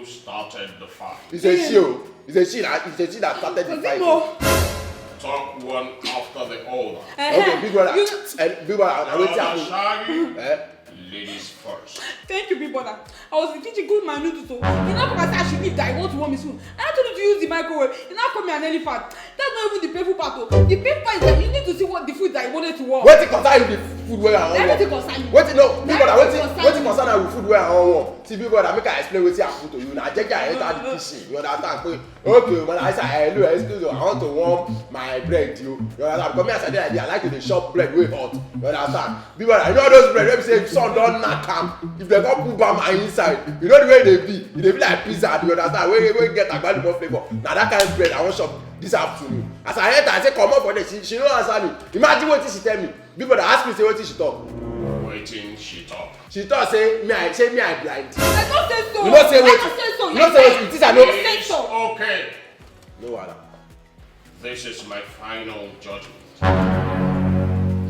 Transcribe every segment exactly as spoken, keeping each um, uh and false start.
Started the fight. It's a she o. It's a she that it's a she that started the fight. Talk one after the other. Okay, big brother. You, Eh, big brother, na wetin Brother happen? Shaggy, Eh? ladies first. Thank you, big brother. I was in the kitchen cooking my noodles, so you now come and say I should leave that I want to warm it soon. I told you to use the microwave. You now call me an elephant. That's not even the painful part, though. The painful part is that you need to see what the food that you wanted to warm. Wetin concern you the food wey I wan Everything warm? concern you. Wetin no, big brother, wetin Everything wetin concern concern na the food wey I wan warm? See, big brother, make I explain wetin happen to you. Na jeje I enter the kitchen, you understand? Pe okay o, man, I say hello, excuse me, I want to warm my bread o. You understand? Because me as I dey like this, I like to dey chop bread wey hot. You understand? Big brother, you know those bread wey be say if sun don knack am, if dem come put bam am inside, you know the way e dey be, e dey be like pizza, you understand? Wey wey get agbalumo flavour. Na that kind bread I wan chop this afternoon. As I enter, I say comot for there, she she no answer me. Imagine wetin she tell me. Big brother ask me say wetin she talk. Waiting, she talk. She talk say me I say me I blind. I don't say so. You no say I wetin? Don't say so. You no say wetin? This I no. I don't say so. Okay, No wahala. This is my final judgment.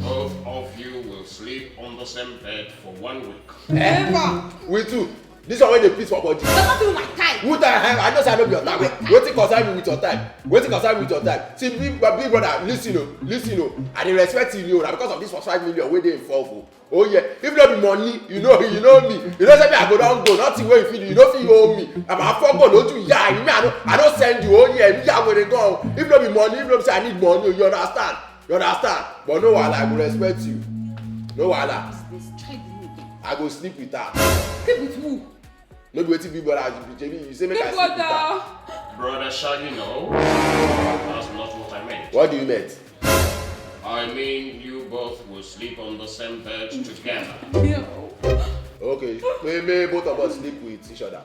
Both of you will sleep on the same bed for one week. Never. We too. This one wey dey piss for body. You're not even my type. Who time I I know say I no be your type. Wetin concern me with your type? Wetin concern me with your type? See, big big brother, listen o, listen o. I dey respect you o, na because of this forty-five million wey dey involve o. Oh yeah, if no be money, you know you know me. You know say me I go don go, nothing wey you fit do, you no fit owe me. I'm a fuck go lójú ìyá mi, I no I no send you, oh yeah, mi yà wèrè gan o. If no be money, if no be say I need money, you understand? You understand? But no wahala, I go respect you. No wahala. This child is wicked. I go sleep with her. Sleep with who? No be wetin big brother as you be, J B, you say make I Big sleep with her. brother. Brother Shaggy, no. That's not what I meant. What do you meant? I mean, you both will sleep on the same bed together. Yeah. Okay, may may both of us sleep with each other.